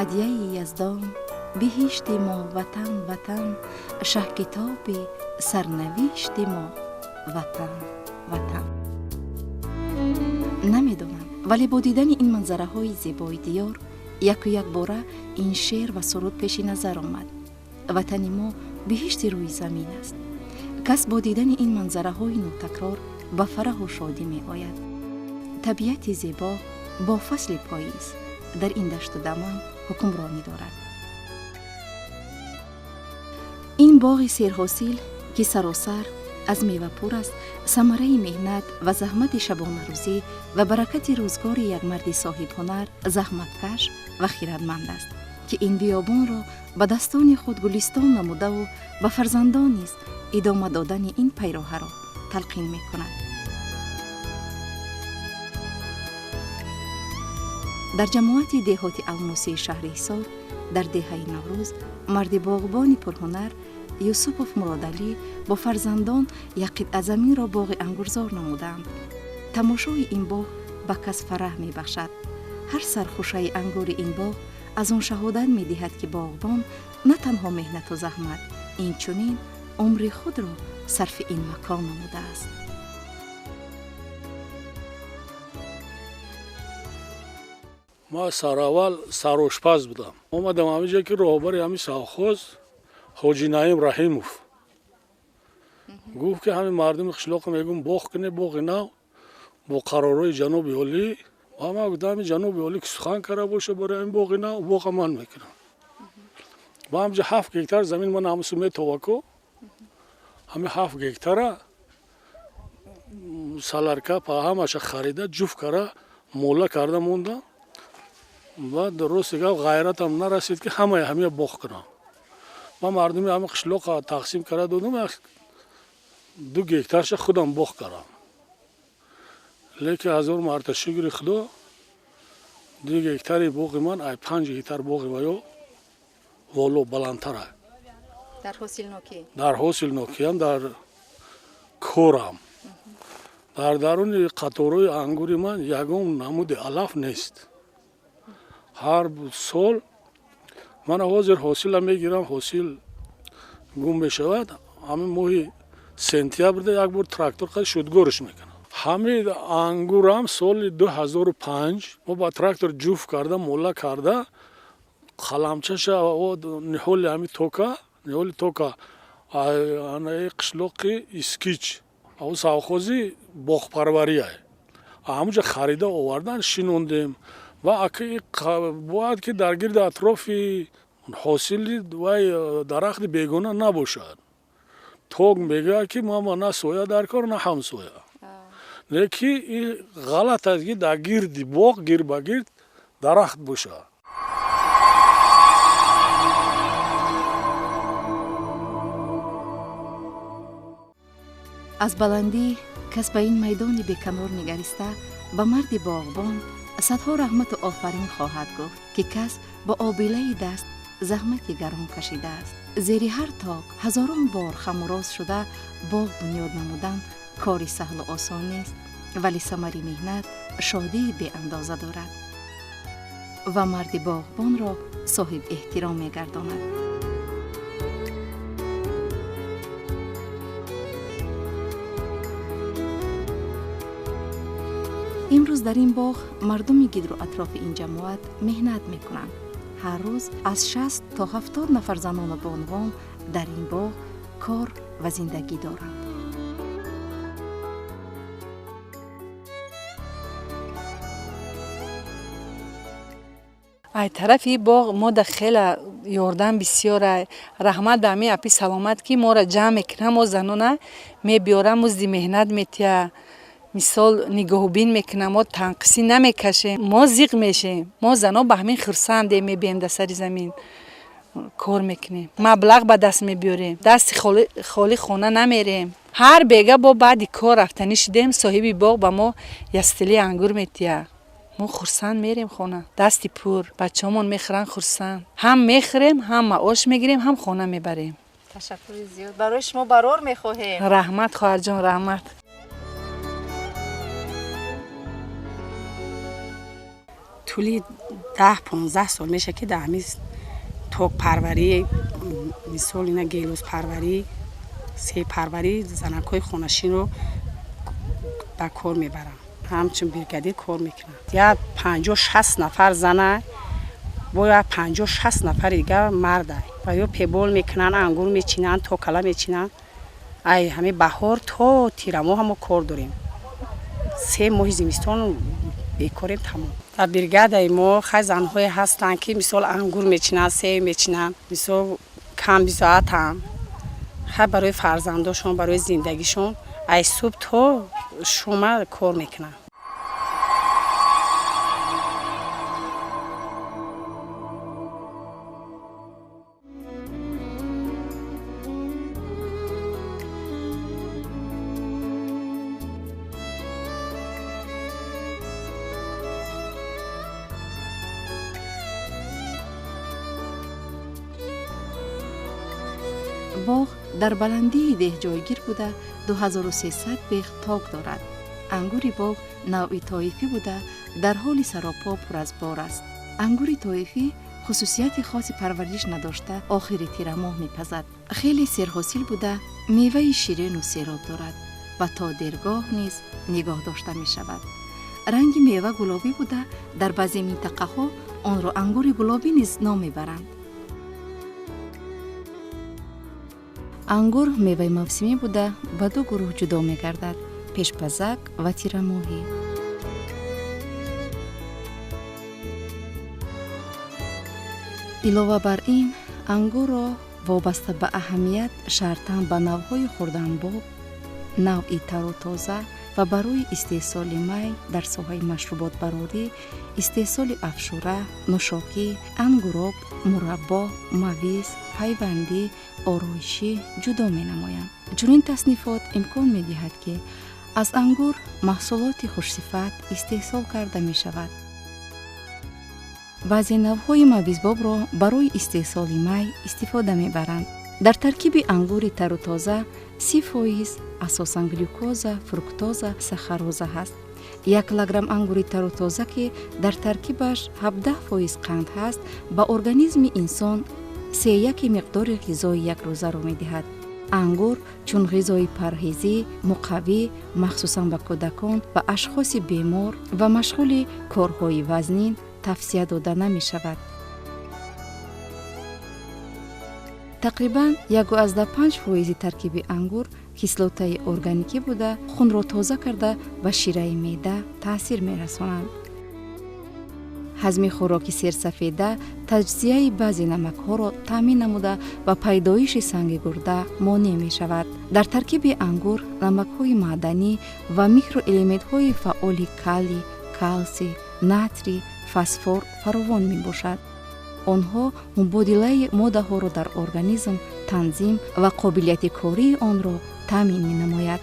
Ҳадияи Яздон, биҳишти мо Ватан, Ватан, шаҳкитоби сарнавишти мо Ватан, Ватан. Намедонам, вале бо дидани ин манзараҳои зебои диёр яку якбора ин шеър ва суруд пеши назар омад. Ватани мо биҳишти рӯи замин аст. Кас бо дидани ин манзараҳои нотакрор ба фараҳу шодӣ меояд. Табиати зебо бо фасли поиз дар ин дашту даман ҳукмронӣ дорад. Ин боғи серҳосил, ки саросар аз мева пур аст, самараи меҳнат ва заҳмати шабонарӯзӣ ва баракати рӯзгори як марди соҳибҳунар, заҳматкаш ва хиратманд аст, ки ин биёбонро ба дастони худ гулистон намудаву ба фарзандон низ идома додани ин пайроҳаро талқин мекунад. Дар ҷамоати деҳоти Алмосии шаҳри Ҳисор, дар деҳаи Наврӯз, марди боғбони пурҳунар Юсупов Муродалӣ бо фарзандон як қитъа заминро боғи ангурзор намуданд. Тамошои ин боғ ба кас фараҳ мебахшад. Ҳар сархушаи ангури ин боғ аз он шаҳодат медиҳад, ки боғбон на танҳо меҳнату заҳмат, инчунин умри худро сарфи ин макон намудааст. Ман сараввал сарошпаз будам. Омадам ҳаминҷо, ки роҳбари ҳамин совхоз Ҳоҷи Наим Раҳимов гуфт, ки ҳамин мардуми қишлоқо мегӯм, боғ куне, боғи нав бо қарорҳои ҷаноби олӣ. Ва ман гуфтам, ҳамин ҷаноби олӣ ки сухан карда боша барои ҳамин боғи нав, боға ман мекунам. Ба ҳамҷа 7 гектар замин ман ҳамсу метовако, ҳамин 7 гектара солярка па ҳамаша харида, ҷуфт кара, мола карда мондам. Баъд, рости гап, ғайратам нарасид, ки ҳамаи ҳамия боғ кунам. Ман мардуми ҳама қишлоқа тақсим карда додам, 2 гектарша худам боғ кардам. Лекин ҳазор марта шукри Худо, 2 гектари боғи ман ай 5 гектар боғи ваё воло баландтара. Дар ҳосилнокӣ. Дар ҳосилнокиам, дар корам. Дар даруни қаторҳои ангури ман ягон намуди алаф нест. Ҳар сол ман ҳозир ҳосила мегирам, ҳосил гум мешавад. Ҳамин моҳи сентябрда як бор трактор қад шудгориш мекунам. Ҳамин ангурам соли 2005 мо ба трактор ҷуфт карда, мола карда, қаламчаша, ниҳоли ҳами тока, ниҳоли тока анаи қишлоқи Искич, ав совхози боғпарвария, ҳамуҷа харида овардан, шинондем. Ва бояд ки дар гирди атрофи ҳосили вай дарахти бегона набошад. Ток мегӯяд, ки мама на соя дар кор, на ҳамсоя. Леки ин ғалат аст, ки дар гирди боғ гир ба гирд дарахт бошад. Аз баландӣ кас ба ин майдони беканор нигариста, ба марди боғбон садҳо раҳмату офарин хоҳад гуфт, ки кас бо обилаи даст заҳмати гарон кашидааст. Зери ҳар ток ҳазорон бор хамуроз шуда боғ бунёд намудан кори саҳлу осон нест, вале самари меҳнат шодии беандоза дорад ва марди боғбонро соҳиб эҳтиром мегардонад. Имрӯз дар ин боғ мардуми гирду атрофи ин ҷамоат меҳнат мекунанд. Ҳар рӯз аз 60 то 70 нафар занону бонувон дар ин боғ кор ва зиндагӣ доранд. Ай тарафи боғ мо да хела ёрдам бисёра. Раҳмат ба ҳамин апи Саломат, ки моро ҷамъ мекунам, мо занона мебиёра, музди меҳнат метиҳа, мисол, нигоҳубин мекунам. Мо танқисӣ намекашем, мо зиқ мешем. Мо зано ба ҳамин хурсандем, мебием, дар сари замин кор мекунем, маблағ ба даст мебиёрем, дасти холӣ хона намерем. Ҳар бега бо баъди кор рафтанӣ шудем, соҳиби боғ ба мо ястили ангур метиҳа. Мо хурсанд мерем хона, дасти пур, бачаҳомон мехӯранд хурсанд. Ҳам мехӯрем, ҳам маош мегирем, ҳам хона мебарем. Ташаккури зиёд, барои шумо барор мехоҳем. Раҳмат, хоҳарҷон, раҳмат. Тӯли 10-15 сол меша ки дар ҳамин токпарварӣ, мисол ина гелоспарварӣ, себпарварӣ занакҳои хонашинро ба кор мебарам. Ҳамчун бригадир кор мекунам. Я 50-60 нафар зана, бо я 50-60 нафари дигар марда. Ва ё пебол мекунанд, ангур мечинанд, токала мечинанд. Ай ҳамин баҳор то тирамоҳ мо кор дорем. 3 моҳи зимистон бекорем тамом. Дар бригадаи мо хай занҳое ҳастанд, ки мисол ангур мечинанд, себ мечинанд, мисол камбизоатанд. Хай барои фарзандошон, барои зиндагишон ай субҳ то шома кор мекунанд. Боғ дар баландии деҳ ҷойгир буда 2300 бех ток дорад. Ангури боғ навъи тоифӣ буда дар ҳоли саропо пур аз бор аст. Ангури тоифӣ хусусияти хоси парвариш надошта охири тирамоҳ мепазад. Хеле серҳосил буда меваи ширину сероб дорад ва то дергоҳ низ нигоҳ дошта мешавад. Ранги мева гулобӣ буда дар баъзе минтақаҳо онро ангури гулобӣ низ ном мебаранд. Ангур меваи мавсимӣ буда ба ду гурӯҳ ҷудо мегардад: пешпазак ва тирамоҳӣ. Илова бар ин, ангурро вобаста ба аҳамият шартан ба навъҳои хурданбоб, навъи тару тоза ва барои истеҳсоли май дар соҳаи машруботбарорӣ, истеҳсоли афшура, нӯшокӣ, ангуроб, мураббо, мавиз, пайвандӣ, ороишӣ ҷудо менамоянд. Чунин таснифот имкон медиҳад, ки аз ангур маҳсулоти хушсифат истеҳсол карда мешавад. Баъзе навъҳои мавизбобро барои истеҳсоли май истифода мебаранд. Дар таркиби ангури тару тоза 30% асосан глюкоза, фруктоза, сахароза ҳаст. 1 килограмм ангури тару тоза, ки дар таркибаш 17% қанд ҳаст, ба организми инсон 3,1 миқдори ғизои якрӯзаро медиҳад. Ангур чун ғизои парҳезӣ, муқаввӣ, махсусан ба кӯдакон ва ашхоси бемор ва машғули корҳои вазнин тавсия дода намешавад. Тақрибан 1,5% таркиби ангур кислотаи органикӣ буда, хунро тоза карда ба шираи меъда таъсир мерасонанд. Ҳазми хӯроки серсафеда таҷзияи баъзе намакҳоро таъмин намуда ба пайдоиши санги гурда монеъ мешавад. Дар таркиби ангур намакҳои маъданӣ ва микроэлементҳои фаъоли калий, калсий, натрий, фосфор фаровон мебошад. Онҳо мубодилаи моддаҳоро дар организм танзим ва қобилияти кории онро таъмин менамояд.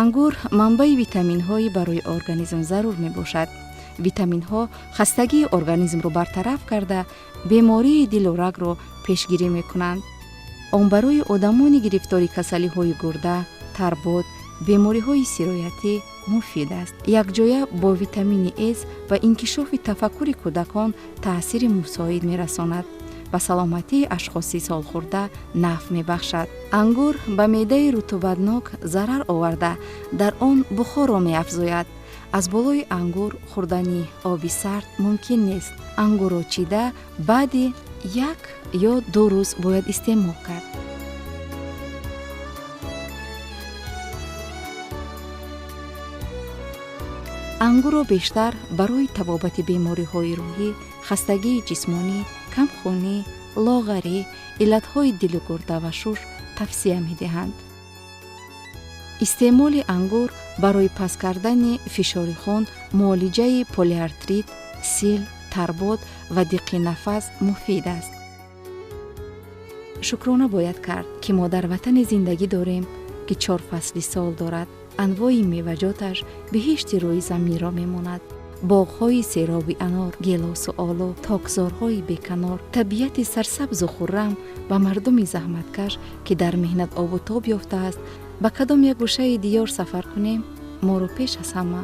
Ангур манбаи витаминҳои барои организм зарур мебошад. Витаминҳо хастагии организмро бартараф карда, бемории дилу рагро пешгирӣ мекунанд. Он барои одамони гирифтори касалиҳои гурда, тарбод, бемориҳои сироятӣ муфид аст. Якҷоя бо витамини С ба инкишофи тафаккури кӯдакон таъсири мусоид мерасонад, ба саломатии ашхоси солхӯрда нафъ мебахшад. Ангур ба меъдаи рутубатнок зарар оварда, дар он бухорро меафзояд. Аз болои ангур хӯрдани оби сард мумкин нест. Ангурро чида баъди 1 ё 2 рӯз бояд истеъмол кард. Ангурро бештар барои табобати бемориҳои рӯҳӣ, хастагии ҷисмонӣ, камхунӣ, лоғарӣ, иллатҳои дилу гурда ва шуш тавсия медиҳанд. Истеъмоли ангур барои паст кардани фишори хун, муолиҷаи полиартрит, сил, тарбод ва диққи нафас муфид аст. Шукрона бояд кард, ки мо дар ватане зиндагӣ дорем, ки 4 фасли сол дорад. Анвои меваҷоташ биҳишти рӯи заминро мемонад. Боғҳои сероби анор, гелосу олу, токзорҳои беканор, табиати сарсабзу хуррам ба мардуми заҳматкаш, ки дар меҳнат обу тоб ёфтааст, ба кадом як гӯшаи диёр сафар кунем, моро пеш аз ҳама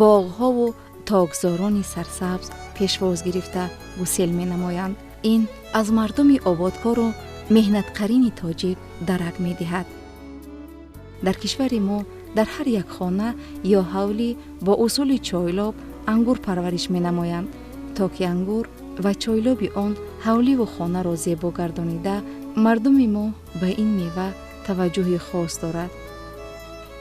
боғҳову Токзорони сарсабз пешвоз гирифта гусел менамоянд. Ин аз мардуми ободкору меҳнатқарини тоҷик дарак медиҳад. Дар кишвари мо дар ҳар як хона ё ҳавлӣ бо усули чойлоб ангур парвариш менамоянд, то ки ангур ва чойлоби он ҳавливу хонаро зебо гардонида, мардуми мо ба ин мева таваҷҷӯҳи хос дорад.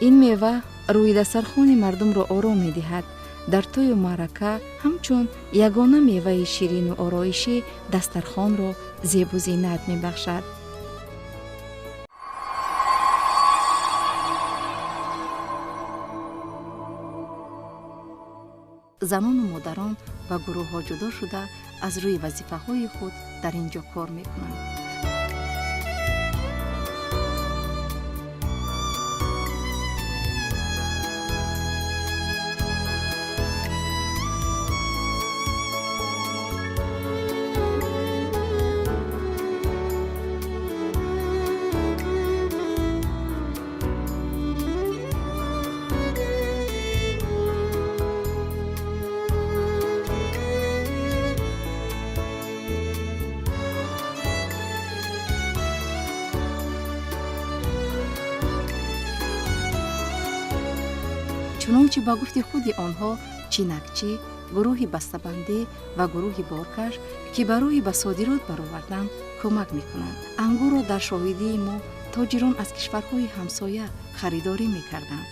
Ин мева рӯи дастархони мардумро ором медиҳад. Дар тӯю маърака ҳамчун ягона меваи ширину ороишӣ дастархонро зебу зинат мебахшад. Занону модарон ба гурӯҳҳо ҷудо шуда, аз рӯи вазифаҳои худ дар ин ҷо кор мекунанд. Чунончи ба гуфти худи онҳо, чинакчӣ, гурӯҳи бастабандӣ ва гурӯҳи боркаш, ки барои ба содирот баровардан кӯмак мекунанд. Ангурро дар шоҳидии мо тоҷирон аз кишварҳои ҳамсоя харидорӣ мекарданд.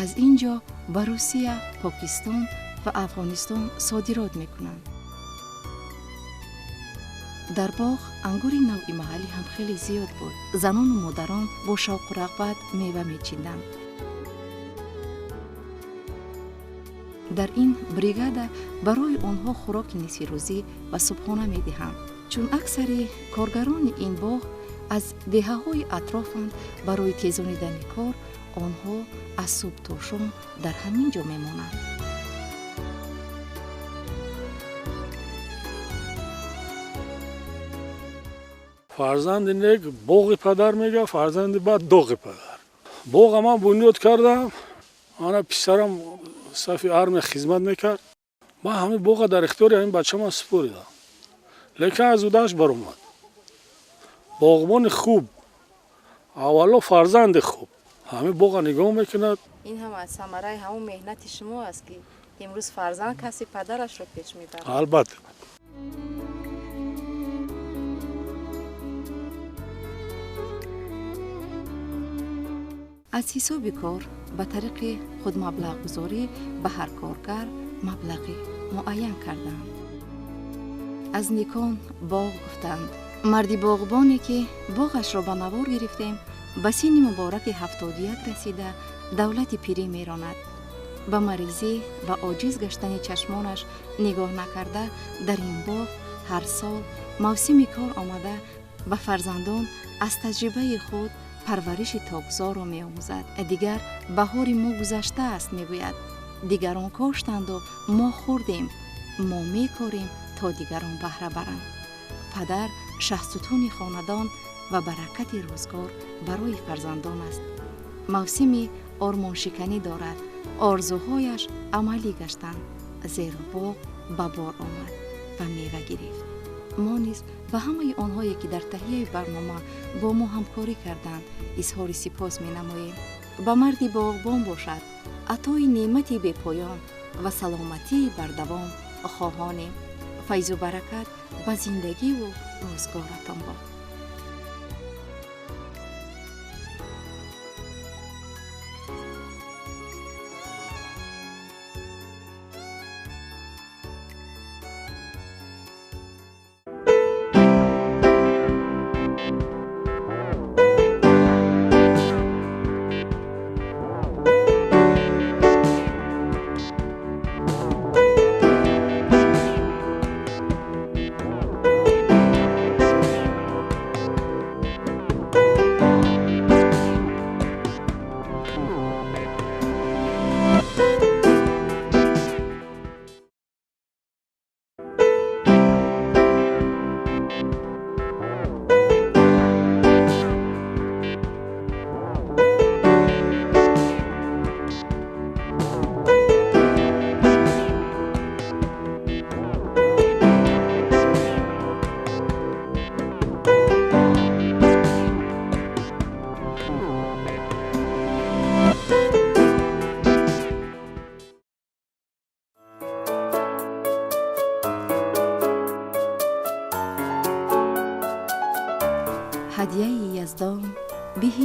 Аз ин ҷо ба Русия, Покистон ва Афғонистон содирот мекунанд. Дар боғ ангури навъи маҳаллӣ ҳам хеле зиёд буд. Занону модарон бо шавқу рағбат мева мечиданд. Дар ин бригада барои онҳо хӯроки нисфирӯзӣ ва субҳона медиҳанд. Чун аксари коргарони ин боғ аз деҳаҳои атрофанд, барои тезонидани кор онҳо аз субҳ то шом дар ҳамин ҷо мемонанд. Фарзанди нек боғи падар мега, фарзанди бад доғи падар. Боға ман бунёд кардам, ана писарам сафи армия хизмат мекард. Ман ҳамин боға дар ихтиёри ҳамин бача ман супоридам, лекин аз удааш баромад. Боғбони хуб аввало фарзанди хуб ҳамин боға нигоҳ мекунад. Ин ҳам аз самараи ҳамон меҳнати шумо аст, ки имрӯз фарзанд каси падарашро пеш мебарад. Албатта. Аз ҳисоби кор ба тариқи худмаблағгузорӣ ба ҳар коргар маблағи муайян карданд. Аз никон боғ гуфтанд. Марди боғбоне, ки боғашро ба навор гирифтем, ба синни мубораки 71 расида, давлати пирӣ меронад. Ба маризӣ ва оҷиз гаштани чашмонаш нигоҳ накарда, дар ин боғ ҳар сол мавсими кор омада, ба фарзандон аз таҷрибаи худ парвариши токзорро меомӯзад. Дигар баҳори мо гузаштааст, мегӯяд. Дигарон коштанду мо хӯрдем, мо мекорем, то дигарон баҳра баранд. Падар шаҳсутуни хонадон ва баракати рӯзгор барои фарзандон аст. Мавсими ормоншиканӣ дорад, орзуҳояш амалӣ гаштанд, зеро боғ ба бор омад ва мева гирифт. Мо низ ба ҳамаи онҳое, ки дар таҳияи барнома бо мо ҳамкорӣ карданд, изҳори сипос менамоем. Ба марди боғбон бошад атои неъмати бепоён ва саломатии бардавом хоҳонем. Файзу баракат ба зиндагиву рӯзгоратон бод.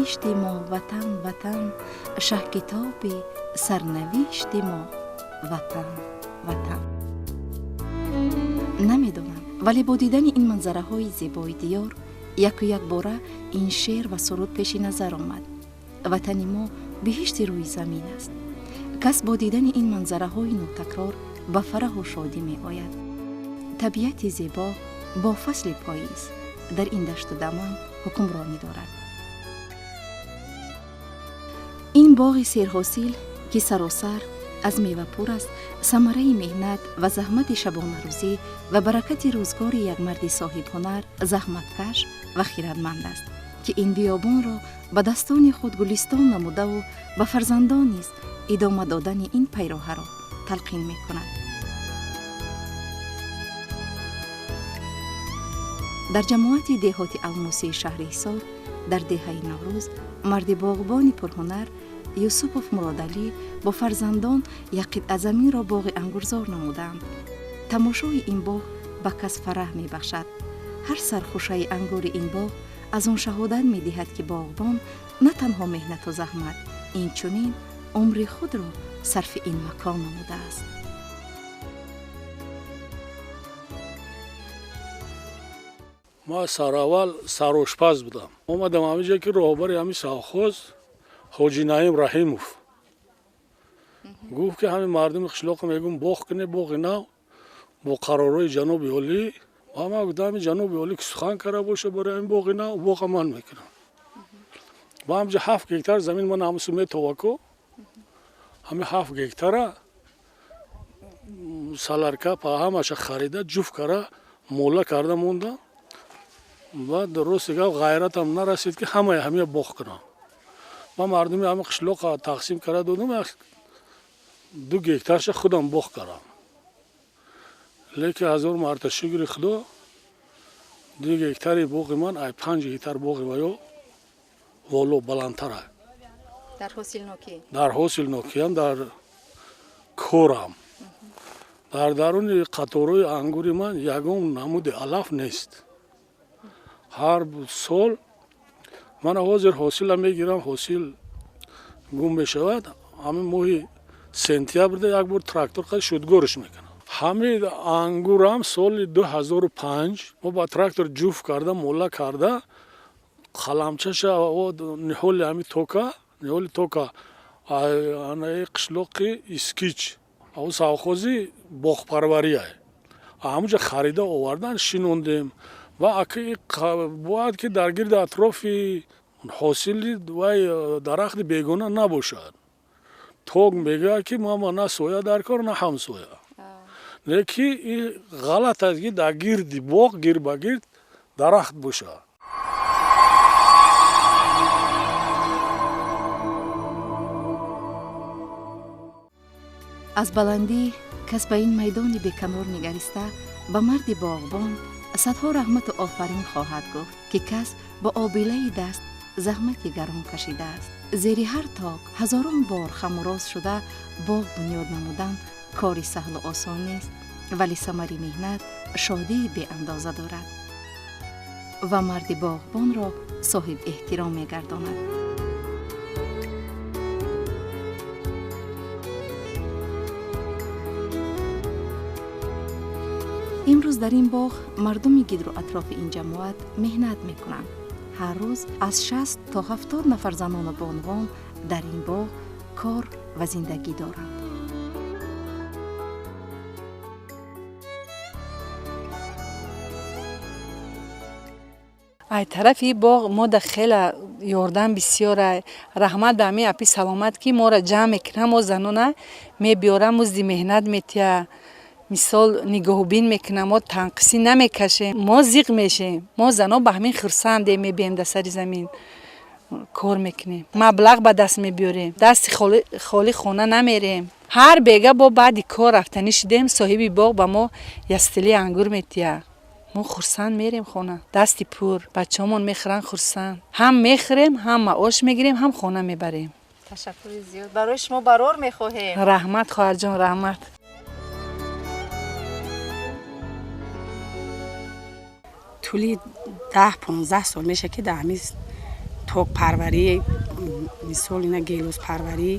Биҳишти мо Ватан, Ватан, шаҳкитоби сарнавишти мо Ватан, Ватан. Намедонам, вале бо дидани ин манзараҳои зебои диёр яку якбора ин шеър ва суруд пеши назар омад. Ватани мо биҳишти рӯи замин аст. Кас бо дидани ин манзараҳои нотакрор ба фараҳу шодӣ меояд. Табиати зебо бо фасли поиз дар ин дашту даман ҳукмронӣ дорад. Ин боғи серҳосил, ки саросар аз мева пур аст, самараи меҳнат ва заҳмати шабонарӯзӣ ва баракати рӯзгори як марди соҳибҳунар, заҳматкаш ва хиратманд аст, ки ин биёбонро ба дастони худ гулистон намудаву ба фарзандон низ идома додани ин пайроҳаро талқин мекунад. Дар ҷамоати деҳоти Алмосии шаҳри Ҳисор, дар деҳаи Наврӯз, марди боғбони пурҳунар Юсупов Муродалӣ бо фарзандон як қитъа заминро боғи ангурзор намуданд. Тамошои ин боғ ба кас фараҳ мебахшад. Ҳар сархушаи ангури ин боғ аз он шаҳодат медиҳад, ки боғбон на танҳо меҳнату заҳмат, инчунин умри худро сарфи ин макон намудааст. Ман сараввал сарошпаз будам. Омадам ҳаминҷо, ки роҳбари ҳамин совхоз Ҳоҷи Наим Раҳимов гуфт, ки ҳамин мардуми қишлоқо мегӯм боғ куне, боғи нав бо қарорҳои ҷаноби олӣ. Ва ман гуфтам, ҳамин ҷаноби олӣ ки сухан карда боша барои ҳамин боғи нав, боға ман мекунам. Ва ҳамҷа 7 гектар замин ман ҳамсу метовако, ҳамин 7 гектара саларка па ҳамаша харида, ҷуфт кара, мола карда мондам. Баъд рости гап, ғайратам нарасид, ки ҳамаи ҳамия боғ кунам. Ман мардуми ҳама қишлоқа тақсим карда додам, 2 гектарша худам боғ кардам. Лекин ҳазор марта шукри Худо, 2 гектари боғи ман ай 5 гектар боғи ваё воло баландтара. Дар ҳосилнокӣ? Дар ҳосилнокиам, дар корам. Дар даруни қаторҳои ангури ман ягон намуди алаф нест. Ҳар сол ман ҳозир ҳосила мегирам, ҳосил гум мешавад. Ҳамин моҳи сентябрда як бор трактор қад шудгориш мекунам. Ҳамин ангурам соли 2005 мо ба трактор ҷуфт карда, мола карда, қаламчаша ниҳоли ҳамин тока, ниҳоли тока анаи қишлоқи Искич, ав совхози боғпарвария. Ҳамунҷа харида овардан, шинондем. Ва бояд ки дар гирди атрофи ҳосили вай дарахти бегона набошад. Ток мегӯяд, ки мама на соя дар кор, на ҳамсоя. Лекин ин ғалат аст, ки дар гирди боғ гир ба гирд дарахт бошад. Аз баландӣ кас ба ин майдони беканор нигариста ба марди боғбон садҳо раҳмату офарин хоҳад гуфт, ки кас бо обилаи даст заҳмати гарон кашидааст. Зери ҳар ток ҳазорон бор хамуроз шуда боғ бунёд намудан кори саҳлу осон нест, вале самари меҳнат шодии беандоза дорад ва марди боғбонро соҳиб эҳтиром мегардонад. Имрӯз дар ин боғ мардуми гидру атрофи ин ҷамоат меҳнат мекунанд. Ҳар рӯз аз 60 то 70 нафар занону бонувон дар ин боғ кор ва зиндагӣ доранд. Ай тарафи боғ мо да хела ёрдам бисёра. Раҳмат ба ҳамин апи Саломат, ки моро ҷамъ мекунам, мо занона мебиёрам, музди меҳнат метиҳа, мисол нигоҳубин мекунам, мо танқисӣ намекашем, мо зиқ мешем. Мо зано ба ҳамин хурсандем, мебием дар сари замин кор мекунем, маблағ ба даст мебиёрем, дасти холӣ хона намерем. Ҳар бега бо баъди кор рафтанӣ шудем, соҳиби боғ ба мо ястили ангур метиҳа. Мо хурсанд мерем хона, дасти пур, бачаҳомон мехӯранд хурсанд. Ҳам мехӯрем, ҳам маош мегирем, ҳам хона мебарем. Ташаккури зиёд. Барои шумо барор мехоҳем. Раҳмат, хоҳарҷон, раҳмат. Тӯли 10-15 сол мешавад, ки дар ҳамин Токпарварӣ, мисол ина гелоспарварӣ,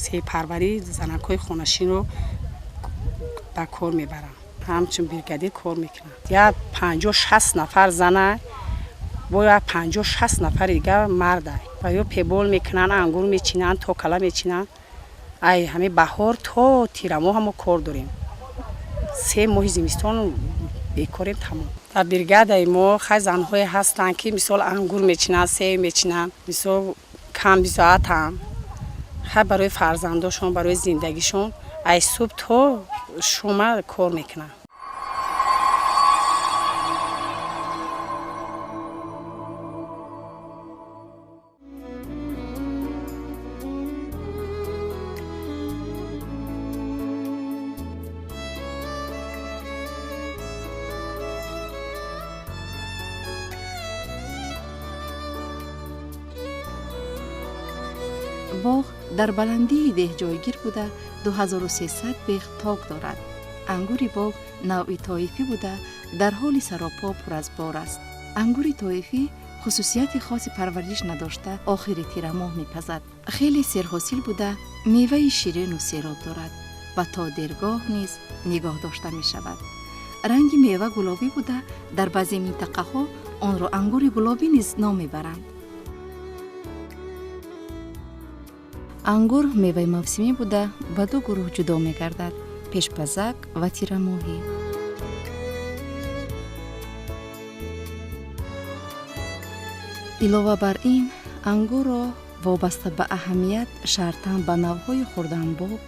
себпарварӣ занакҳои хонашинро ба кор мебаранд. Ҳамчун бригадир кор мекунанд. Я 50-60 нафар зана, бо я 50-60 нафари дигар марда. Ва ё пебол мекунанд, ангур мечинанд, токала мечинанд. Ай ҳамин баҳор то тирамоҳ мо кор дорем. 3 моҳи зимистон бекорем тамом. Дар бригадаи мо хай занҳое ҳастанд, ки мисол ангур мечинанд, себ мечинанд, мисол камбизоатанд. Хай барои фарзандошон, барои зиндагишон ай субҳ то шома кор мекунанд. Боғ дар баландии деҳ ҷойгир буда 2300 бех ток дорад. Ангури боғ навъи тоифӣ буда дар ҳоли саропо пур аз бор аст. Ангури тоифӣ хусусияти хоси парвариш надошта охири тирамоҳ мепазад. Хеле серҳосил буда меваи ширину сероб дорад ва то дергоҳ низ нигоҳ дошта мешавад. Ранги мева гулобӣ буда дар баъзе минтақаҳо онро ангури гулобӣ низ ном мебаранд. Ангур меваи мавсимӣ буда ба ду гурӯҳ ҷудо мегардад: пешпазак ва тирамоҳӣ. Илова бар ин, ангурро вобаста ба аҳамият шартан ба навъҳои хурданбоб,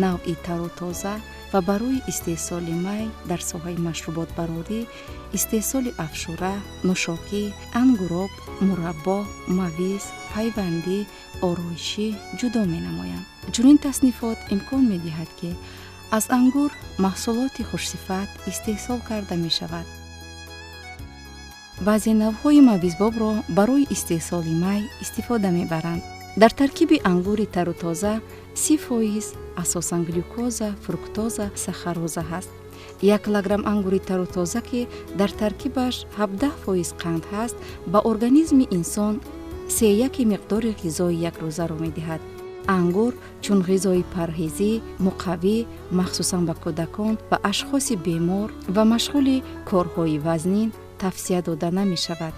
навъи тару тоза ва барои истеҳсоли май дар соҳаи машруботбарорӣ, истеҳсоли афшура, нӯшокӣ, ангуроб, мураббо, мавиз, пайвандӣ, ороишӣ ҷудо менамоянд. Чунин таснифот имкон медиҳад, ки аз ангур маҳсулоти хушсифат истеҳсол карда мешавад. Баъзе навъҳои мавизбобро барои истеҳсоли май истифода мебаранд. Дар таркиби ангури тару тоза 30% асосан глюкоза, фруктоза, сахароза ҳаст. 1 килограмм ангури тару тоза, ки дар таркибаш 17% қанд ҳаст, ба организми инсон 3,1 миқдори ғизои якрӯзаро медиҳад. Ангур чун ғизои парҳезӣ, муқаввӣ, махсусан ба кӯдакон ва ашхоси бемор ва машғули корҳои вазнин тавсия дода намешавад.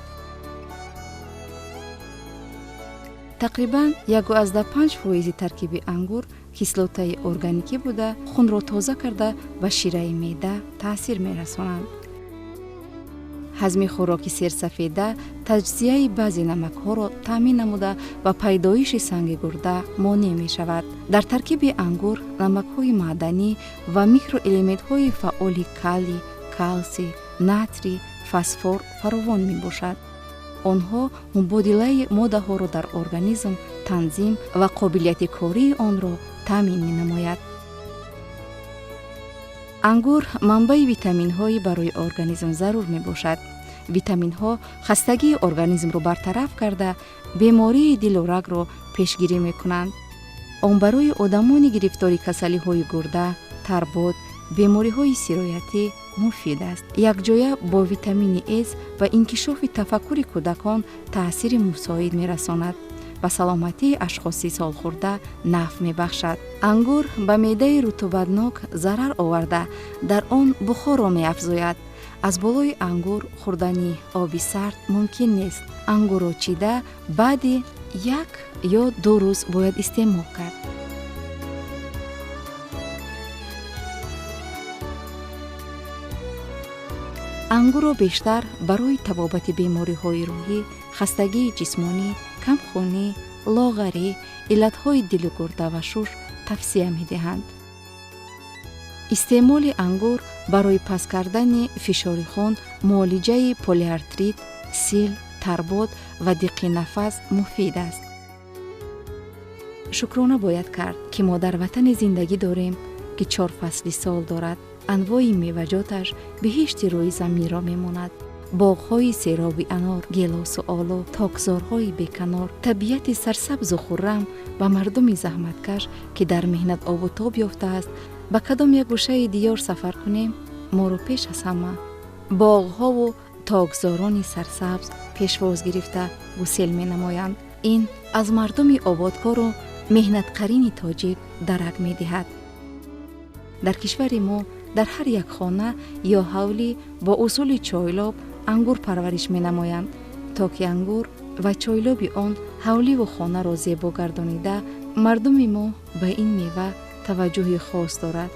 Тақрибан 1,5% таркиби ангур кислотаи органикӣ буда, хунро тоза карда ба шираи меъда таъсир мерасонанд. Ҳазми хӯроки серсафеда таҷзияи баъзе намакҳоро таъмин намуда ба пайдоиши санги гурда монеъ мешавад. Дар таркиби ангур намакҳои маъданӣ ва микроэлементҳои фаъоли калий, калсий, натрий, фосфор фаровон мебошад. Онҳо мубодилаи моддаҳоро дар организм танзим ва қобилияти кории онро таъмин менамояд. Ангур манбаи витаминҳои барои организм зарур мебошад. Витаминҳо хастагии организмро бартараф карда, бемории дилу рагро пешгирӣ мекунанд. Он барои одамони гирифтори касалиҳои гурда, тарбод, бемориҳои сироятӣ муфид аст. Якҷоя бо витамини С ба инкишофи тафаккури кӯдакон таъсири мусоид мерасонад, ба саломатии ашхоси солхӯрда нафъ мебахшад. Ангур ба меъдаи рутубатнок зарар оварда, дар он бухорро меафзояд. Аз болои ангур хӯрдани оби сард мумкин нест. Ангурро чида баъди 1 ё 2 рӯз бояд истеъмол кард. Ангурро бештар барои табобати бемориҳои рӯҳӣ, хастагии ҷисмонӣ, камхунӣ, лоғарӣ, иллатҳои дилу гурда ва шуш тавсия медиҳанд. Истеъмоли ангур барои паст кардани фишори хун, муолиҷаи полиартрит, сил, тарбод ва диққи нафас муфид аст. Шукрона бояд кард, ки мо дар ватани зиндагӣ дорем, ки 4 фасли сол дорад. Анвои меваҷоташ биҳишти рӯи заминро мемонад. Боғҳои сероби анор, гелосу олу, токзорҳои беканор, табиати сарсабзу хуррам ба мардуми заҳматкаш, ки дар меҳнат обу тоб ёфтааст, ба кадом як гӯшаи диёр сафар кунем, моро пеш аз ҳама боғҳову Токзорони сарсабз пешвоз гирифта гусел менамоянд. Ин аз мардуми ободкору меҳнатқарини тоҷик дарак медиҳад. Дар кишвари мо дар ҳар як хона ё ҳавлӣ бо усули чойлоб ангур парвариш менамоянд, то ки ангур ва чойлоби он ҳавливу хонаро зебо гардонида, мардуми мо ба ин мева таваҷҷӯҳи хос дорад.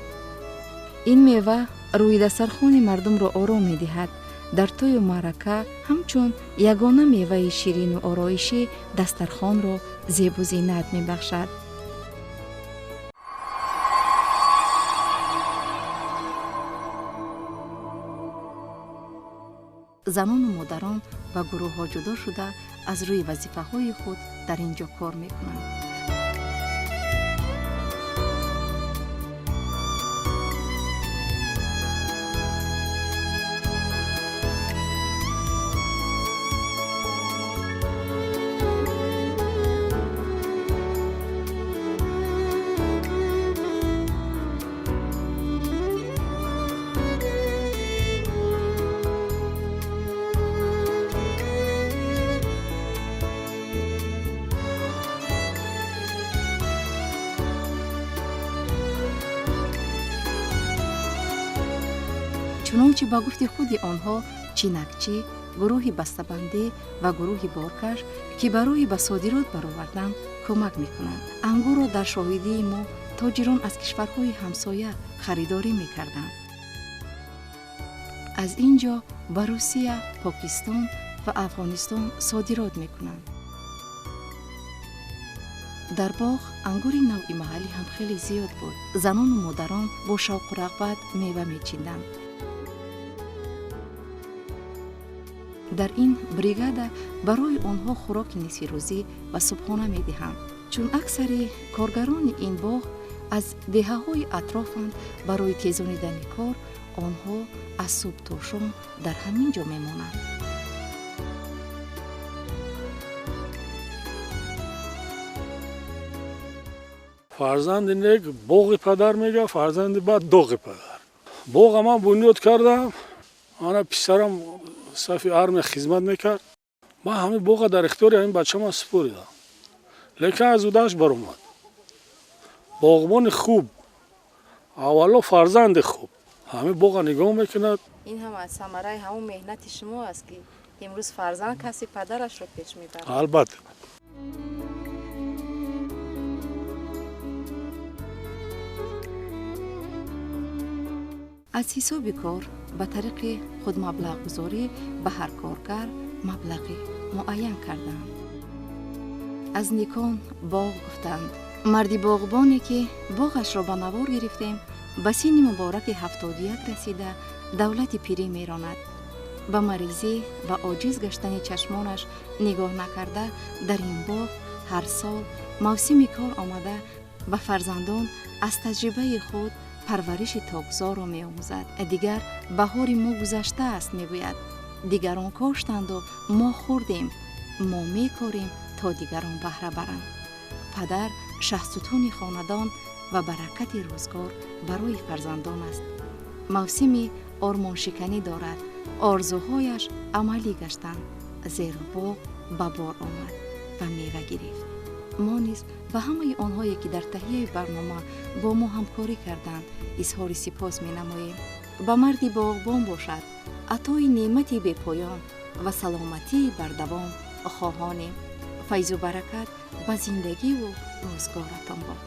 Ин мева рӯи дастархони мардумро ором медиҳад. Дар тӯю маърака ҳамчун ягона меваи ширину ороишӣ дастархонро зебу зинат мебахшад. Занону модарон ба гурӯҳҳо ҷудо шуда, аз рӯи вазифаҳои худ дар ин ҷо кор мекунанд. Чунончи ба гуфти худи онҳо, чинакчӣ, гурӯҳи бастабандӣ ва гурӯҳи боркаш, ки барои ба содирот баровардан кӯмак мекунанд. Ангурро дар шоҳидии мо тоҷирон аз кишварҳои ҳамсоя харидорӣ мекарданд. Аз ин ҷо ба Русия, Покистон ва Афғонистон содирот мекунанд. Дар боғ ангури навъи маҳаллӣ ҳам хеле зиёд буд. Занону модарон бо шавқу рағбат мева мечиданд. Дар ин бригада барои онҳо хӯроки нисфирӯзӣ ва субҳона медиҳанд. Чун аксари коргарони ин боғ аз деҳаҳои атрофанд, барои тезонидани кор онҳо аз субҳ то шом дар ҳамин ҷо мемонанд. Фарзанди нек боғи падар мега, фарзанди бад доғи падар. Боға ман бунёд кардам, ана писарам сафи армия хизмат мекард. Ман ҳамин боға дар ихтиёри ҳамин бачама супоридам, лекин аз удааш баромад. Боғбони хуб аввало фарзанди хуб ҳамин боға нигоҳ мекунад. Ин ҳам аз самараи ҳамон меҳнати шумо аст, ки имрӯз фарзанд каси падарашро пеш мебарад. Албатта. Аз ҳисоби кор ба тариқи худмаблағгузорӣ ба ҳар коргар маблағи муайян карданд. Аз никон боғ гуфтанд. Марди боғбоне, ки боғашро ба навор гирифтем, ба синни мубораки 71 расида, давлати пирӣ меронад. Ба маризӣ ва оҷиз гаштани чашмонаш нигоҳ накарда, дар ин боғ ҳар сол мавсими кор омада, ба фарзандон аз таҷрибаи худ парвариши токзорро меомӯзад. Дигар баҳори мо гузаштааст, мегӯяд. Дигарон коштанду мо хӯрдем, мо мекорем, то дигарон баҳра баранд. Падар шаҳсутуни хонадон ва баракати рӯзгор барои фарзандон аст. Мавсими ормоншиканӣ дорад, орзуҳояш амалӣ гаштанд, зеро боғ ба бор омад ва мева гирифт. Мо низ ба ҳамаи онҳое, ки дар таҳияи барнома бо мо ҳамкорӣ карданд, изҳори сипос менамоем. Ба марди боғбон бошад атои неъмати бепоён ва саломатии бардавом хоҳонем. Файзу баракат ба зиндагиву рӯзгоратон бод.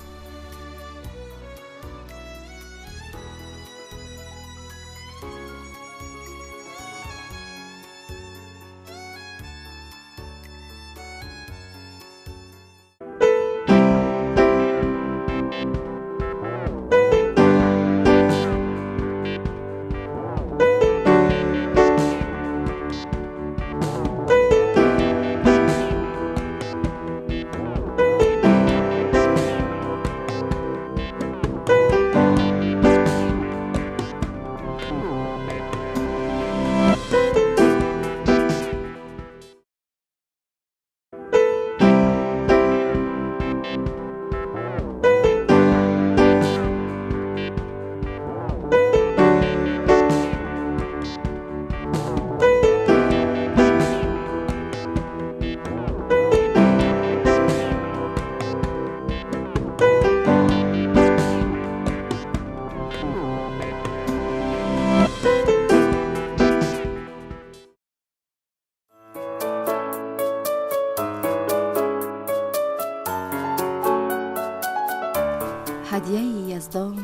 Ҳадияи Яздон,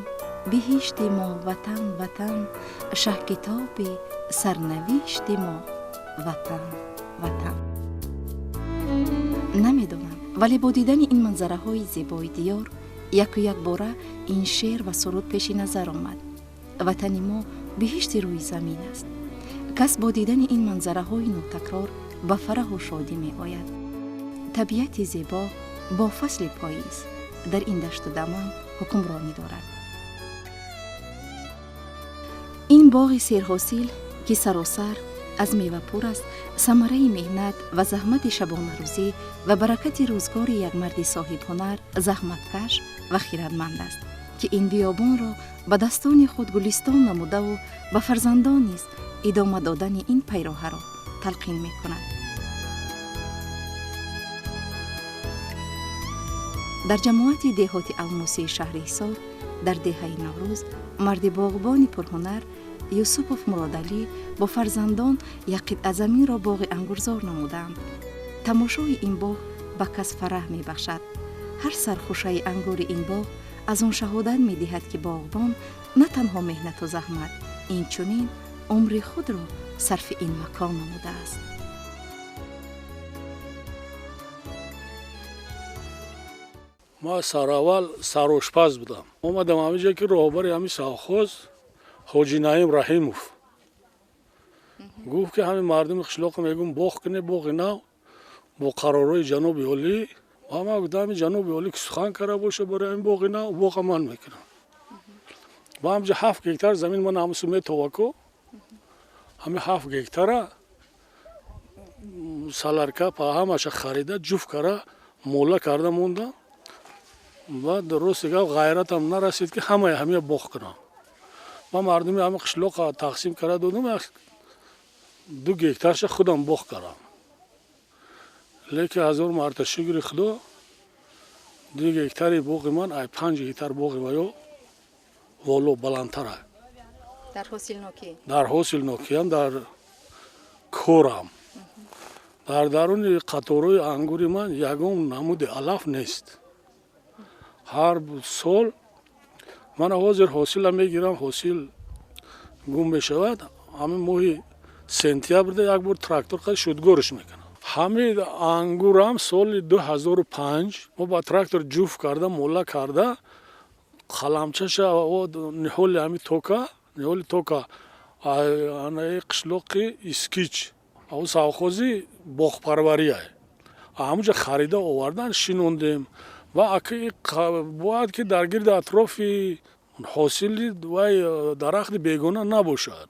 биҳишти мо Ватан, Ватан, шаҳкитоби сарнавишти мо Ватан, Ватан. Намедонам, вале бо дидани ин манзараҳои зебои диёр яку якбора ин шеър ва суруд пеши назар омад. Ватани мо биҳишти рӯи замин аст. Кас бо дидани ин манзараҳои нотакрор ба фараҳу шодӣ меояд. Табиати зебо бо фасли поиз дар ин дашту даман ҳукмронӣ дорад. Ин боғи серҳосил, ки саросар аз мева пур аст, самараи меҳнат ва заҳмати шабонарӯзӣ ва баракати рӯзгори як марди соҳибҳунар, заҳматкаш ва хиратманд аст, ки ин биёбонро ба дастони худ гулистон намудаву ба фарзандон низ идома додани ин пайроҳаро талқин мекунад. Дар ҷамоати деҳоти Алмосии шаҳри Ҳисор, дар деҳаи Наврӯз, марди боғбони пурҳунар Юсупов Муродалӣ бо фарзандон як қитъа заминро боғи ангурзор намуданд. Тамошои ин боғ ба кас фараҳ мебахшад. Ҳар сархушаи ангури ин боғ аз он шаҳодат медиҳад, ки боғбон на танҳо меҳнату заҳмат, инчунин умри худро сарфи ин макон намудааст. Ман сараввал сарошпаз будам. Омадам ҳаминҷо, ки роҳбари ҳамин совхоз Ҳоҷи Наим Раҳимов гуфт, ки ҳамин мардуми қишлоқо мегӯм боғ куне, боғи нав бо қарорҳои ҷаноби олӣ. Ва ман гуфтам, ҳамин ҷаноби олӣ ки сухан карда боша барои ҳамин боғи нав, боға ман мекунам. Ва ҳамҷа 7 гектар замин ман ҳамсу метовако, ҳамин 7 гектара саларка па ҳамаша харида, ҷуфт кара, мола карда мондам. Баъд рости гап, ғайратам нарасид, ки ҳамаи ҳамия боғ кунам. Ман мардуми ҳама қишлоқа тақсим карда додам, 2 гектарша худам боғ кардам. Лекин ҳазор марта шукри Худо, 2 гектари боғи ман ай 5 гектар боғи ваё воло баландтара. Дар ҳосилнокӣ? Дар ҳосилнокиам, дар корам. Дар даруни қаторҳои ангури ман ягон намуди алаф нест. Ҳар сол ман ҳозир ҳосила мегирам, ҳосил гум мешавад. Ҳамин моҳи сентябрда як бор трактор қад шудгориш мекунам. Ҳамин ангурам соли 2005 мо ба трактор ҷуфт карда, мола карда, қаламчаша ниҳоли ҳамин тока, ниҳоли тока анаи қишлоқи Искич, ав совхози боғпарвария. Ҳамунҷа харида овардан, шинондем. Ва бояд ки дар гирди атрофи ҳосили вай дарахти бегона набошад.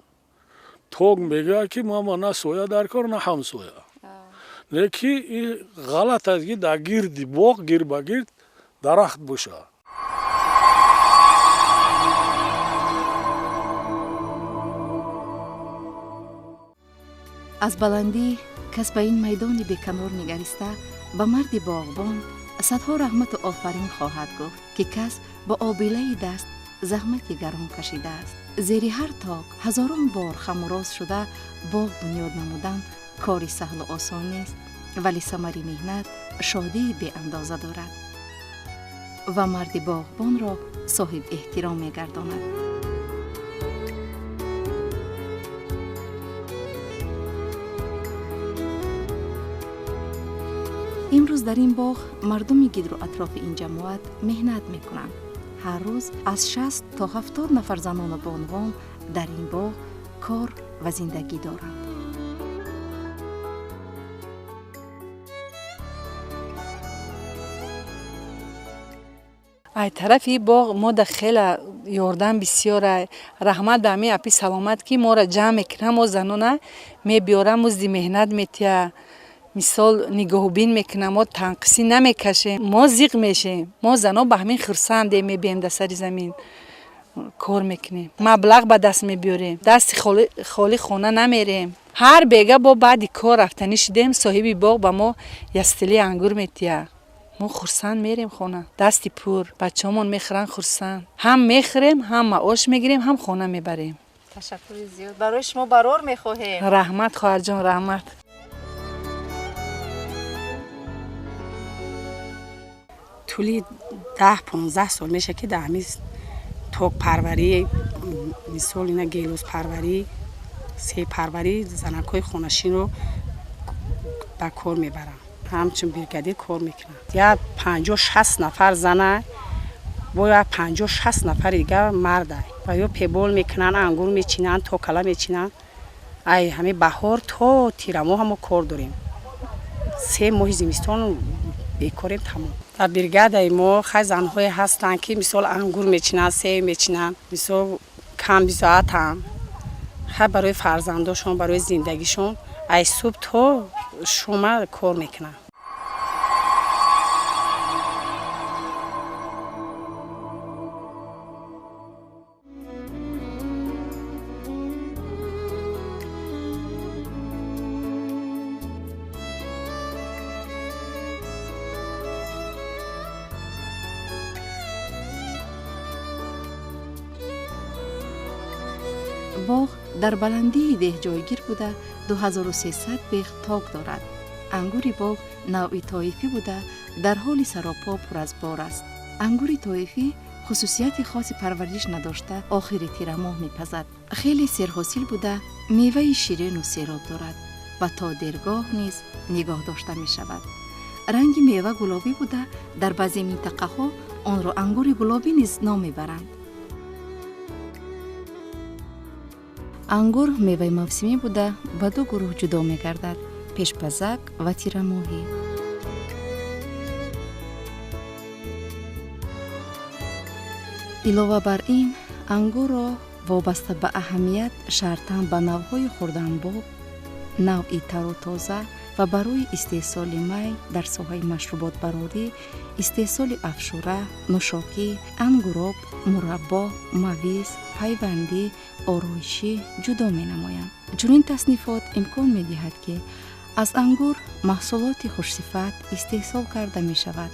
Ток мегӯяд, ки мама на соя дар кор, на ҳамсоя. Лекин ин ғалат аст, ки дар гирди боғ гир ба гирд дарахт бошад. Аз баландӣ кас ба ин майдони беканор нигариста ба марди боғбон садҳо раҳмату офарин хоҳад гуфт, ки кас бо обилаи даст заҳмати гарон кашидааст. Зери ҳар ток ҳазорон бор хамуроз шуда боғ бунёд намудан кори саҳлу осон нест, вале самари меҳнат шодии беандоза дорад ва марди боғбонро соҳиб эҳтиром мегардонад. Имрӯз дар ин боғ мардуми гирду атрофи ин ҷамоат меҳнат мекунанд. Ҳар рӯз аз 60 то 70 нафар занону бонувон дар ин боғ кор ва зиндагӣ доранд. Ай тарафи боғ мо да хела ёрдам бисёра. Раҳмат ба ҳамин апи Саломат, ки моро ҷамъ мекунам, мо занона мебиёрам, музди меҳнат метиҳа, мисол нигоҳубин мекунам, мо танқисӣ намекашем, мо зиқ мешем. Мо зано ба ҳамин хурсандем, мебием дар сари замин кор мекунем, маблағ ба даст мебиёрем, дасти холӣ хона намерем. Ҳар бега бо баъди кор рафтанӣ шудем, соҳиби боғ ба мо ястили ангур метиҳад. Мо хурсанд мерем хона, дасти пур, бачаҳомон мехӯранд хурсанд. Ҳам мехӯрем, ҳам маош мегирем, ҳам хона мебарем. Ташаккури зиёд. Барои шумо барор мехоҳем. Раҳмат, хоҳарҷон, раҳмат. Тӯли 10-15 сол меша ки дар ҳамин токпарварӣ, мисол ина гелоспарварӣ, себпарварӣ занакҳои хонашинро ба кор мебаранд. Ҳамчун бригадир кор мекунанд. Я 50-60 нафар зана, бо я 50-60 нафари дигар марда. Ва ё пебол мекунанд, ангур мечинанд, токала мечинанд. Ай ҳамин баҳор то тирамоҳ мо кор дорем. 3 моҳи зимистон бекорем тамом. Дар бригадаи мо хай занҳое ҳастанд, ки мисол ангур мечинанд, себ мечинанд, мисол камбизоатанд. Хай барои фарзандошон, барои зиндагишон ай субҳ то шома кор мекунанд. Боғ дар баландии деҳ ҷойгир буда 2300 бех ток дорад. Ангури боғ навъи тоифӣ буда дар ҳоли саропо пур аз бор аст. Ангури тоифӣ хусусияти хоси парвариш надошта охири тирамоҳ мепазад. Хеле серҳосил буда меваи ширину сероб дорад ва то дергоҳ низ нигоҳ дошта мешавад. Ранги мева гулобӣ буда дар баъзе минтақаҳо онро ангури гулобӣ низ ном мебаранд. Ангур меваи мавсимӣ буда ба ду гурӯҳ ҷудо мегардад: пешпазак ва тирамоҳӣ. Илова бар ин, ангурро вобаста ба аҳамият шартан ба навъҳои хурданбоб, навъи тару тоза ва барои истеҳсоли май дар соҳаи машруботбарорӣ, истеҳсоли афшура, нӯшокӣ, ангуроб, мураббо, мавиз, пайвандӣ, ороишӣ ҷудо менамоянд. Чунин таснифот имкон медиҳад, ки аз ангур маҳсулоти хушсифат истеҳсол карда мешавад.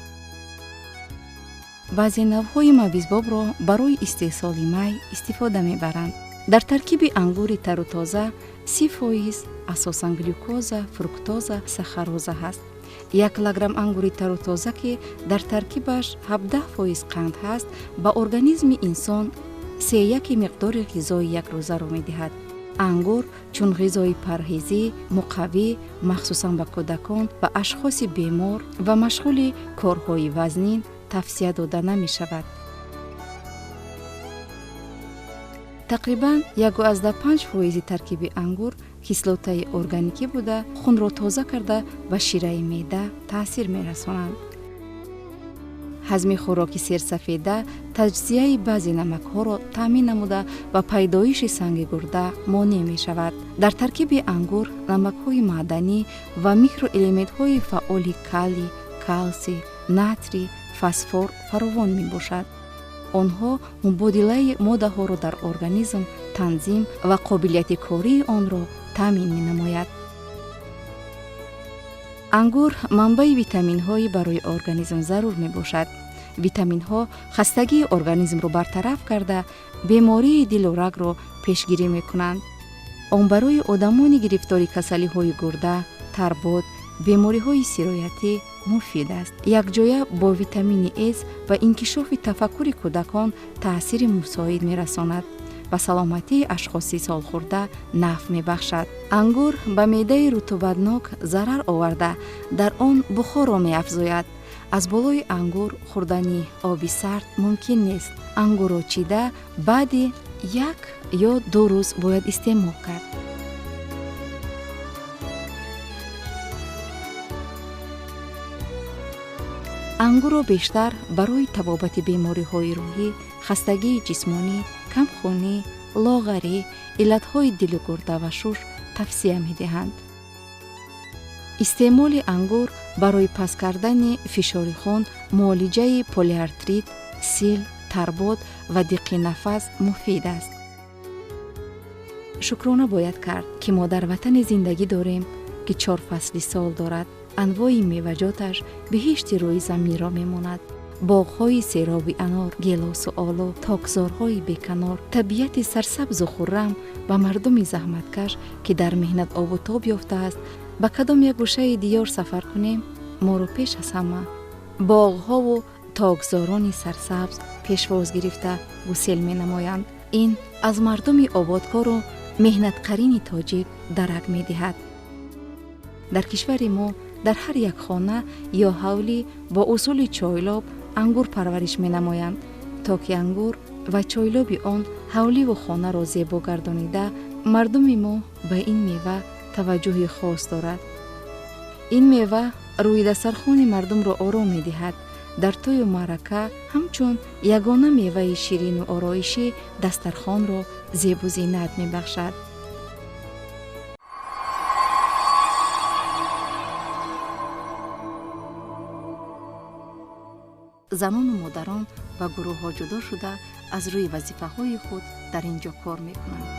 Баъзе навъҳои мавизбобро барои истеҳсоли май истифода мебаранд. Дар таркиби ангури тару тоза 30% асосан глюкоза, фруктоза, сахароза ҳаст. 1 килограмм ангури тару тоза, ки дар таркибаш 17% қанд ҳаст, ба организми инсон 3,1 миқдори ғизои якрӯзаро медиҳад. Ангур чун ғизои парҳезӣ, муқаввӣ, махсусан ба кӯдакон ва ашхоси бемор ва машғули корҳои вазнин тавсия дода намешавад. Тақрибан 1,5% таркиби ангур кислотаи органикӣ буда, хунро тоза карда ба шираи меъда таъсир мерасонанд. Ҳазми хӯроки серсафеда таҷзияи баъзе намакҳоро таъмин намуда ба пайдоиши санги гурда монеъ мешавад. Дар таркиби ангур намакҳои маъданӣ ва микроэлементҳои фаъоли калий, калсий, натрий, фосфор фаровон мебошад. Онҳо мубодилаи моддаҳоро дар организм танзим ва қобилияти кории онро таъмин менамояд. Ангур манбаи витаминҳои барои организм зарур мебошад. Витаминҳо хастагии организмро бартараф карда, бемории дилу рагро пешгирӣ мекунанд. Он барои одамони гирифтори касалиҳои гурда, тарбод, бемориҳои сироятӣ муфид аст. Якҷоя бо витамини С ва инкишофи тафаккури кӯдакон таъсири мусоид мерасонад. Ба саломатии ашхоси солхӯрда нафъ мебахшад. Ангур ба меъдаи рутубатнок зарар оварда, дар он бухорро меафзояд. Аз болои ангур хӯрдани оби сард мумкин нест. Ангурро чида баъди 1 ё 2 рӯз бояд истеъмол кард. Ангурро бештар барои табобати бемориҳои рӯҳӣ, хастагии ҷисмонӣ, камхунӣ, лоғарӣ, иллатҳои дилу гурда ва шуш тавсия медиҳанд. Истеъмоли ангур барои паст кардани фишори хун, муолиҷаи полиартрит, сил, тарбод ва диққи нафас муфид аст. Шукрона бояд кард, ки мо дар ватане зиндагӣ дорем, ки 4 фасли сол дорад. Анвои меваҷоташ биҳишти рӯи заминро мемонад. Боғҳои сероби анор, гелосу олу, токзорҳои беканор, табиати сарсабзу хуррам ба мардуми заҳматкаш, ки дар меҳнат обу тоб ёфтааст, ба кадом як гӯшаи диёр сафар кунем, моро пеш аз ҳама боғҳову Токзорони сарсабз пешвоз гирифта гусел менамоянд. Ин аз мардуми ободкору меҳнатқарини тоҷик дарак медиҳад. Дар кишвари мо дар ҳар як хона ё ҳавлӣ бо усули чойлоб ангур парвариш менамоянд, то ки ангур ва чойлоби он ҳавливу хонаро зебо гардонида, мардуми мо ба ин мева таваҷҷӯҳи хос дорад. Ин мева рӯи дастархони мардумро ором медиҳад. Дар тӯю маърака ҳамчун ягона меваи ширину ороишӣ дастархонро зебу зинат мебахшад. Занону модарон ба гурӯҳҳо ҷудо шуда, аз рӯи вазифаҳои худ дар ин ҷо кор мекунанд.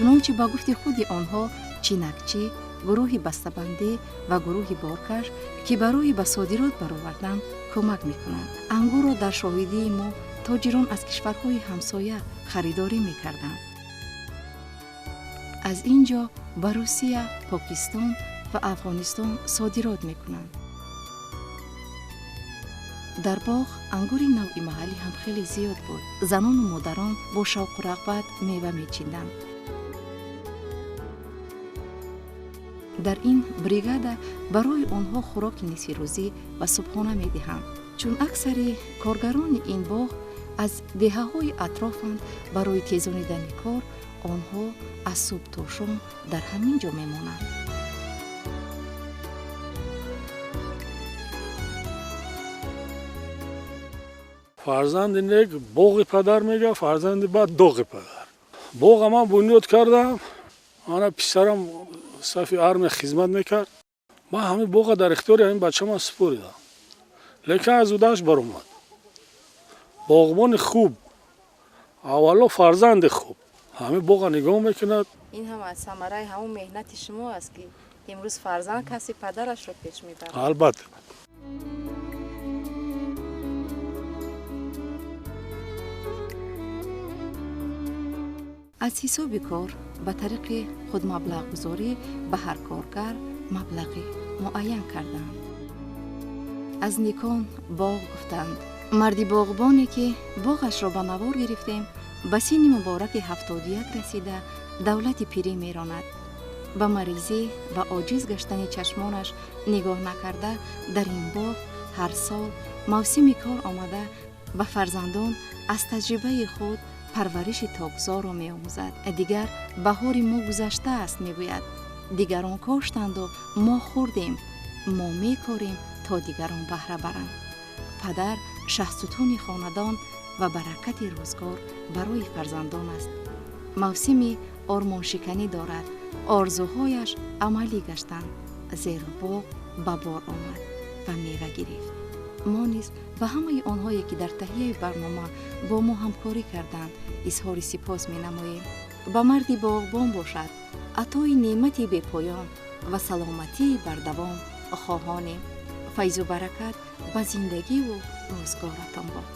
Чунончи ба гуфти худи онҳо, чинакчӣ, гурӯҳи бастабандӣ ва гурӯҳи боркаш, ки барои ба содирот баровардан кӯмак мекунанд. Ангурро дар шоҳидии мо тоҷирон аз кишварҳои ҳамсоя харидорӣ мекарданд. Аз ин ҷо ба Русия, Покистон ва Афғонистон содирот мекунанд. Дар боғ ангури навъи маҳаллӣ ҳам хеле зиёд буд. Занону модарон бо шавқу рағбат мева мечиданд. Дар ин бригада барои онҳо хӯроки нисфирӯзӣ ва субҳона медиҳанд. Чун аксари коргарони ин боғ аз деҳаҳои атрофанд, барои тезонидани кор онҳо аз субҳ то шом дар ҳамин ҷо мемонанд. Фарзанди нек боғи падар мега, фарзанди бад доғи падар. Боға ман бунёд кардам, ана писарам сафи армия хизмат мекард. Ман ҳамин боға дар ихтиёри ҳамин бачаман супоридам, лекин аз удааш баромад. Боғбони хуб аввало фарзанди хуб ҳамин боға нигоҳ мекунад. Ин ҳам аз самараи ҳамон меҳнати шумо аст, ки имрӯз фарзанд каси падарашро пеш мебарад. Албатта. Аз ҳисоби кор ба тариқи худмаблағгузорӣ ба ҳар коргар маблағи муайян карданд. Аз никон боғ гуфтанд. Марди боғбоне, ки боғашро ба навор гирифтем, ба синни мубораки 71 расида давлати пирӣ меронад. Ба маризӣ ва оҷиз гаштани чашмонаш нигоҳ накарда, дар ин боғ ҳар сол мавсими кор омада ба фарзандон аз таҷрибаи худ парвариши токзорро меомӯзад. Дигар баҳори мо гузаштааст, мегӯяд. Дигарон коштанду мо хӯрдем, мо мекорем то дигарон баҳра баранд. Падар шаҳсутуни хонадон ва баракати рӯзгор барои фарзандон аст. Мавсими ормоншиканӣ дорад, орзуҳояш амалӣ гаштанд, зеро боғ ба бор омад ва мева гирифт. Мо низ ба ҳамаи онҳое, ки дар таҳияи барнома бо мо ҳамкорӣ карданд, изҳори сипос менамоем. Ба марди боғбон бошад атои неъмати бепоён ва саломатии бардавом хоҳонем. Файзу баракат ба зиндагиву рӯзгоратон бод.